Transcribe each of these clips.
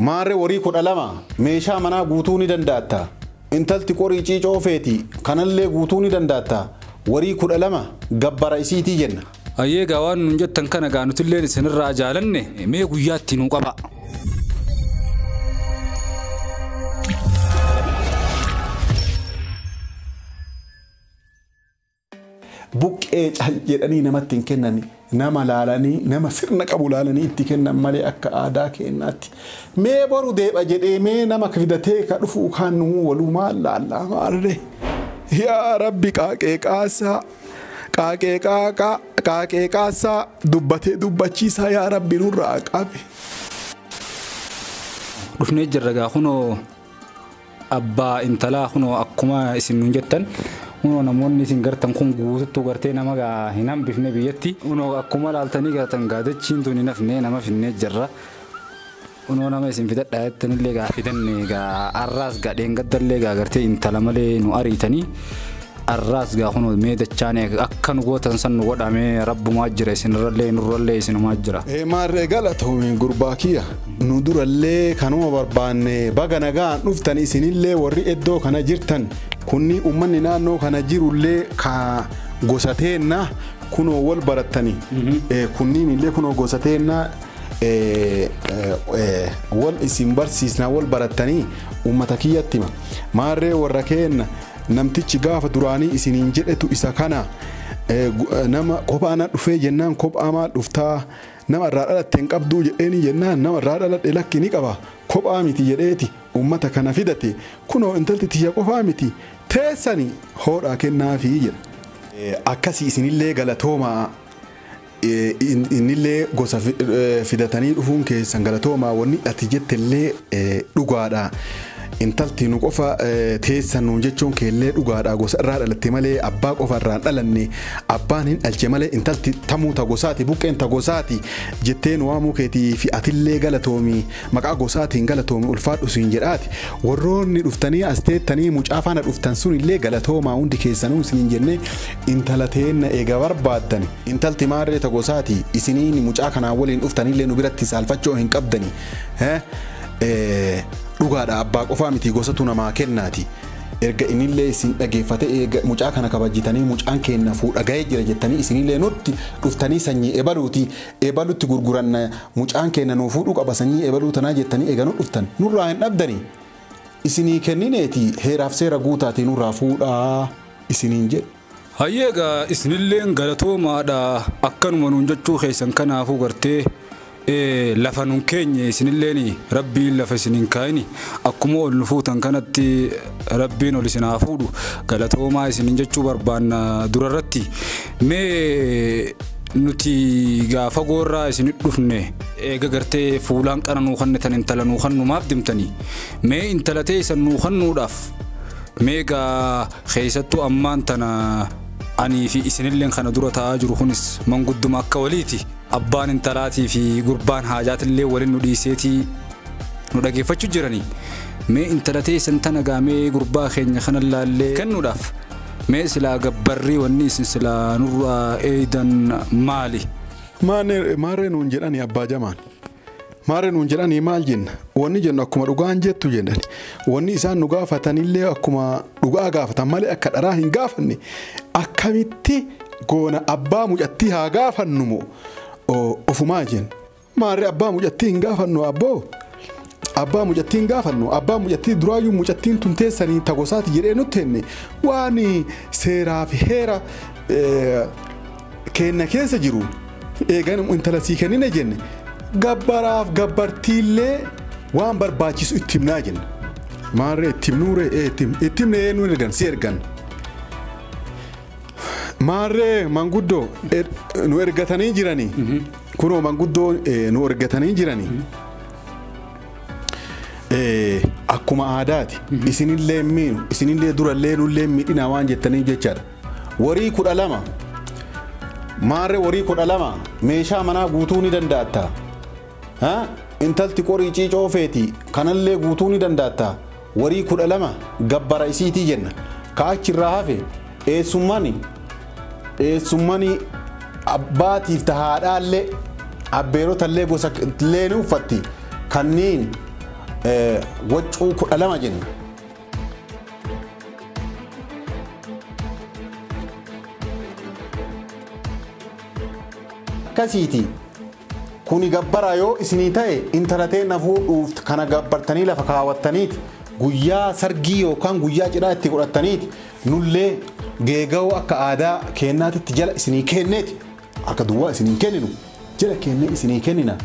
Maarree horii 12 meeshaa manaa guutuu ni danda'atta. Intalti qorii ciicoo feeti kanallee guutuu ni danda'atta. Horii 12 gabbara isiitii jenna. Ayyee gaa waan nuun jettan kana gaa nutilleen isinirraa jaalanne mee guyyaatti nuu qaba. Buqqee cal jedhanii namatti hin kennani. Nama laalanii nama sirna qabu laalanii itti kennan malee akka aadaa kennaatti. Mee boru deeba jedhee mee nama fidatee ka dhufu kan nuu walumaa laallaa maarree. Yaa Rabbi qaaqee qaasaa qaaqee qaaqaa qaaqee qaasaa dubbatee dubbachiisaa yaa Rabbi nurraa qabe. Dhufnee jirra gaa kunoo abbaa intalaa kunoo akkuma isin nuun jettan. Kunoo namoonni isin gartan kun guututtuu gartee nama gaa hin hambifne biyyatti. Kunoo akkuma laaltanii gartan gaa dachiin tun hin hafne nama finnee jirra. Kunoo nama isin fidadhaa jettanillee gaa fidanne gaa arraas gaa dheengaddallee gaa gartee intala malee nu ariitanii. Arraas gaa kunoo mee dachaan akka nu gootan san nu godhamee rabbumaa jira isinirrallee nurrallee isinumaa jira. Maarree galatoomii gurbaa kiyya. Nu durallee kanuma barbaanne baga nagaan dhuftan isinillee warri iddoo kana jirtan. Kunni uummanni naannoo kana jirullee ka gosa teenna kunoo wal barattani. Kunniin illee kunoo gosa teenna wal isin barsiisna wal barattanii uummata kiyyatti hima. Maarree warra keenna namtichi gaafa duraanii isiniin jedhetu isa kana nama kophaa na dhufee jennaan kophaa maal dhuftaa nama irraa dhalatte hin qabduu jedheeni jennaan nama irraa dhaladhe lakki ni qaba kophaa miti jedheeti uummata kana fidate kunoo intalti tiyya qofaa miti teessani hoodhaa kennaafii jedha. Akkasii isinillee galatoomaa innillee gosa fidatanii dhufuun keessan galatoomaa wanni ati jettellee dhugaadha. Intalti nu qofa teessan nuun jechuun keellee dhugaadha gosa irraa dhalatte malee abbaa qofa irraa dhalanne abbaan hin dhalche malee intalti tamuu ta gosaati buqqeen ta gosaati jettee nu waamuu keetii fi atillee galatoomi maqaa gosaatiin galatoomi ulfaadhu siin jedhaati warroonni dhuftanii as teettanii mucaa faana dhuftan sun illee galatoomaa hundi keessanuu isiniin jennee intala teenna eega barbaaddani intalti maarree ta gosaati isiniin mucaa kanaan waliin dhuftanillee nu biratti saalfachoo hin qabdani. Dhugaadha abbaa qofaa miti gosatu namaa kennaati. Erga innillee isin dhageeffate eega mucaa kana kabajjitanii mucaan keenna fuudha ga'ee jira jettanii isinillee nutti dhuftanii sanyii ebaluuti ebalutti gurguranna mucaan keenna nuu fuudhuu qaba sanyii ebaluu tanaa jettanii eega nu dhuftan nurraa hin dhabdanii. Isinii kennineeti heeraaf seera guutaati nurraa fuudhaa isiniin jedhu. Hayyee egaa isinilleen galatoomaadha akkanuma nuun jechuu keessan kanaafuu gartee lafa nun keenye isinilleen rabbiin lafa isiniin kaayini akkuma ol nu fuutan kanatti rabbiin ol isin haa fuudhu galatoomaa isiniin jechuu barbaanna durarratti mee nuti gaafa goorraa isinit dhufne eega gartee fuulaan qana nuu kennitan intala nuu kennu maaf dimtanii mee intala teessan nuu kennuudhaaf mee gaa keessattuu ammaan tana anii fi isinilleen kana dura taa'aa jiru kunis mangudduma akka waliiti. Abbaan intalaatii fi gurbaan haajaatillee waliin nu dhiiseetii nu dhageeffachuu jiranii. Mee intala teessan tana gaamee gurbaa keenya kana laallee kennuudhaaf mee silaa gabbarrii wanni isin silaa nurraa eeydan maali? Maarree nuun jedhanii abbaa jamaan. Maarree nuun jedhanii maal jenna? Wanni jennu akkuma dhugaan jettu jedhani. Wanni isaan nu gaafatanillee akkuma dhugaa gaafatan malee akka dharaa hin gaafanne akkamitti goona abbaa mucattii haa gaafannu moo? Ofumaa jenna. Maarree abbaa mucattii hin gaafannu abboo. Abbaa mucattii hin gaafannu. Abbaa mucattii duraayyuu mucattiin tun teessanii ta gosaati jedhee nutti henne waan seeraa fi heera keenna keessa jiru eegan intala sii kennine jenne gabbaraaf gabbartiillee waan barbaachisu itti himnaa jenna. Maarree itti himnuuree itti himne eenyuun ergan si ergan. Maarree manguddoo nu ergatanii jiranii. Kunoo manguddoo nu ergatanii jiranii. Akkuma aadaati isinillee miinu isinillee durallee nullee miidhina waan jettanii jechaadha. Horii 12 maarree horii 12 meeshaa manaa guutuu ni danda'atta. Intalti qorii ciicoo feeti kanallee guutuu ni danda'atta. Horii 12 gabbara isiitii jenna. Ka achirraa hafe eessummani abbaatiif ta haadhaallee abbeerotallee gosa illee ni uffatti. Kanneen Waccuu 12 jenna. Akkasiiti. Kuni gabbara yoo isinii ta'e intala teenna fuudhuuf kana gabbartanii lafa kaawwattaniiti. Guyyaa sargii yookaan guyyaa cidhaa itti godhattaniiti. Nullee geega'oo akka aadaa keennaatitti jala isinii kenneeti. Harka duwwaa isinii kenninu. Jala kennee isinii kennina.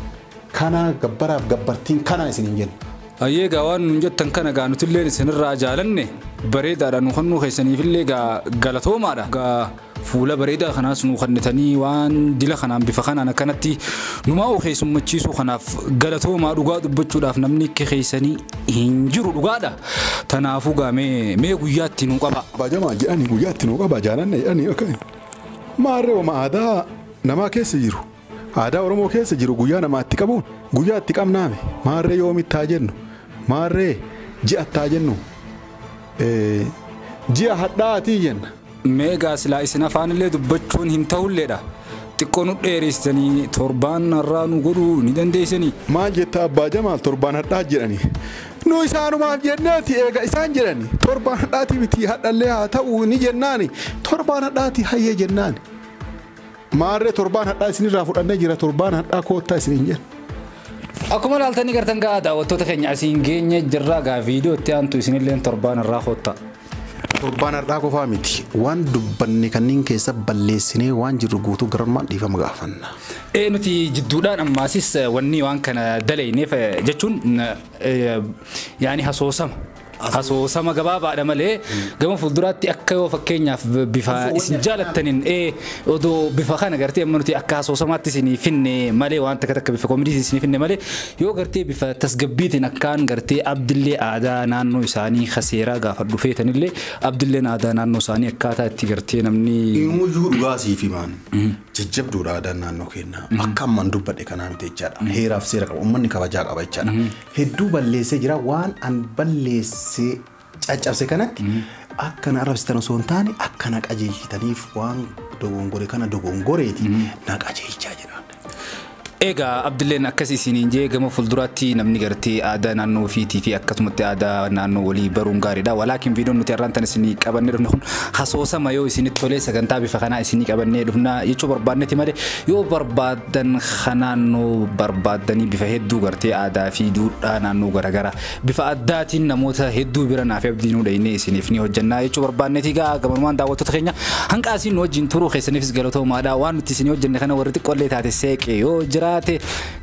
Kana gabbaraaf gabbartiin kana isiniin jenna. Ayyee gaa waan nuun jettan kana gaa nutilleen isinirraa jaalanne bareedaadha nu kennuu keessaniifillee gaa galatoomaadha. Gaa fuula bareedaa kanaas nu kennitanii waan dila kanaan bifa kanaan akkanatti numaa keessummachiisuu kanaaf galatoomaa dhugaa dubbachuudhaaf namni akka keessanii hin jiru dhugaadha. Tanaafuu gaa mee guyyaatti nu qaba. Baajamaa jedhanii guyyaatti nu qaba jaalanne jedhanii akka maarree wama aadaa namaa keessa jiru. Aadaa Oromoo keessa jiru guyyaa namaatti qabuun guyyaatti qabnaame maarree yoomittaa jennu maarree ji'attaa jennu ji'a hadhaatii jenna. Meegaa silaa isin afaanillee dubbachuun hin ta'ulleedha. Xiqqoo nu dheeressanii torbaan har'aa nu godhuu ni dandeessanii. Maal jetta abbaa Jamaal torbaan hadhaa jedhanii. Nu isaanumaaf jenneeti eega isaan jedhani torbaan hadhaatii miti hadhallee haa ta'uu ni jennaani torbaan hadhaatii hayyee jennaani. Maarree torbaan hadhaa isinirraa fudhannee jira torbaan hadhaa koottaa isiniin jenna. Akkuma ilaaltanii gartan gaa daawwattoota keenya asiin geenye jirraa gaa viidiyoo itti aantu isinillee torbaan har'aa koottaa. Torbaan har'aa qofaa miti waan dubbanne kanneen keessa balleessinee waan jirru guutuu garummaan dhiifama gaafanna. Nuti jidduudhaan ammaasis wanni waan kana dalayneef jechuun yaani hasoosama. Hasoosama gabaabaadha malee gama fuulduraatti akka yoo fakkeenyaaf bifa isin jaalattaniin odoo bifa kana gartee amma nuti akka hasoosamaatti isinii finne malee waan takka takka bifa koomediitiin isinii finne malee yoo gartee bifa tasgabbiitiin akkaan gartee abdillee aadaa naannoo isaanii kaseeraa gaafa dhufeetanillee abdilleen aadaa naannoo isaanii akkaataa itti gartee namni. Imuyyuu dhugaasii fi maan jajjabduudha aadaan naannoo keenyaa akka ammaan dubbadhe kanaa miti jechaadha. Heeraaf seera qaba uummanni kabajaa qaba jechaadha. Hedduu balleessee jira waan an balleesse caccabse kanatti akkana arrabsitan osoo hin taane akkana qajeelchitaniif waan dogongore kana dogongoreeti na qajeelchaa jira. Egaa Abdilleen akkas isiniin jee gama fuulduraatti namni gartee aadaa naannoo ofiitii fi akkasumatti aadaa naannoo walii baruun gaariidha. Walaakin viidiyoon nuti har'aan tan isinii qabannee dhufne kun hasoosama yoo isinitti tolee sagantaa bifa kanaa isinii qabannee dhufna jechuu barbaannetti malee yoo barbaadan naannoo barbaaddanii bifa hedduu gartee aadaa fi duudhaa naannoo garaagaraa bifa addaatiin namoota hedduu bira naaf abdii nuu dhaynee isiniif ni hojjannaa jechuu barbaannetti egaa gabanumaan daawwattoota keenya hanga asiin nu wajjin turuu keessaniifis galatoomaadha. Waan nuti isinii hojjenne kana warri xiqqoollee taate seeqee yoo jira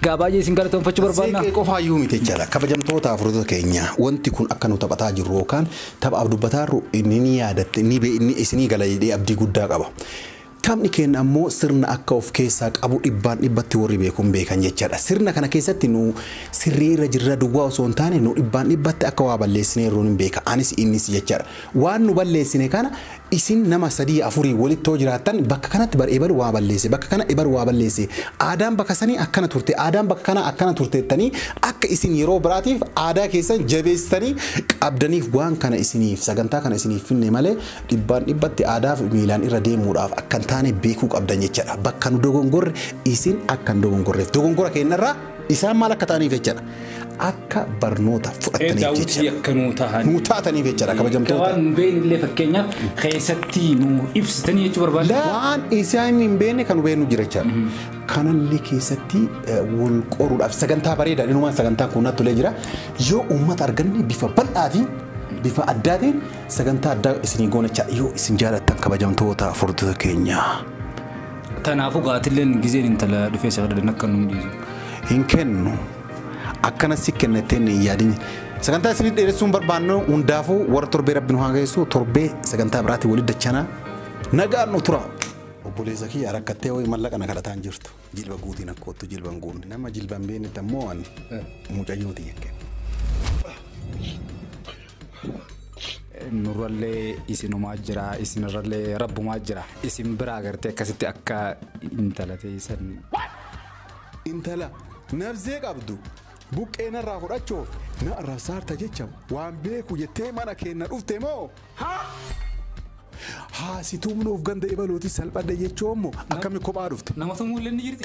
gaa baay'ee isin galatoonfachuu barbaadna. Seeqee qofaayyuu miti jechaadha. Kabajamtoota afurtoota keenya wanti kun akka nu taphataa jirru yookaan taphaaf dubbataa inni ni yaadatte inni isinii gala jedhee abdii guddaa qaba. Taphni keenya ammoo sirna akka of keessaa qabu dhibbaan dhibbatti warri beekuun beekan jechaadha. Sirna kana keessatti nu sirrii irra jirra duwwaa osoo hin taane nu dhibbaan dhibbatti akka waa balleessinee yeroo hin beeka. Anis innis jechaadha. Waan nu balleessine kana isin nama 3 4 walitti hoo jiraattan bakka kanatti bar ebalu waa balleesse bakka kana ebalu waa balleesse aadaan bakka sanii akkana turte aadaan bakka kana akkana turteettanii akka isin yeroo biraatiif aadaa keessan jabeessitanii qabdaniif waan kana isiniif sagantaa kana isiniif finne malee dhibbaan dhibbatti aadaaf miilaan irra deemuudhaaf akka hin taane beekuu qabdan jechaadha. Bakka nu dogongorre isin akka hin dogongorreef dogongora keenyarraa isaan maal akka ta'aniif jechaadha. Akka barnoota fudhataniif jechaadha. Nuu taataniif jechaadha kabajamtoota. Waan hin beeknellee fakkeenyaaf keessatti nu ibsitanii jechuu barbaadna. Waan isaan hin beekne kan nu beeknu jira jechaadha. Kanallee keessatti wal qoruudhaaf sagantaa bareedaa inumaan sagantaan kun natti tolee jira. Yoo uummata arganne bifa bal'aatiin bifa addaatiin sagantaa addaa isinii goona jechaadha. Yoo isin jaalattan kabajamtoota furdoota keenya. Kanaafuu gaatilleen gizeen intala dhufee sagadan akka nu dhiisu. Hin kennu. Akkana si kennetteen hin yaadin. Sagantaa isinii dheeressuun barbaannu hundaafuu warra torbee rabbi nu haa geessu torbee sagantaa biraatti walitti dachanaa nagaan nu tura. Obboleessa kiyya rakkattee wayii mallaqa na kadhataa hin jirtu. Jilba guutiin akkoottu jilba hin guunne. Nama jilba hin beeknetti ammoo ani mucayyooti hin kennu. Nurrallee isinumaa jira isinirrallee rabbumaa jira isin biraa agartee akkasitti akka intala teessan. Intala nabsee qabdu buqqee narraa fudhachuuf na arrabsaarta jecha waan beeku jettee mana keenya dhufte moo? Haasituu nuuf ganda ebaluuti salphadhe jechuun immoo akkami kophaa dhufte? Nama tumuullee ni jirti.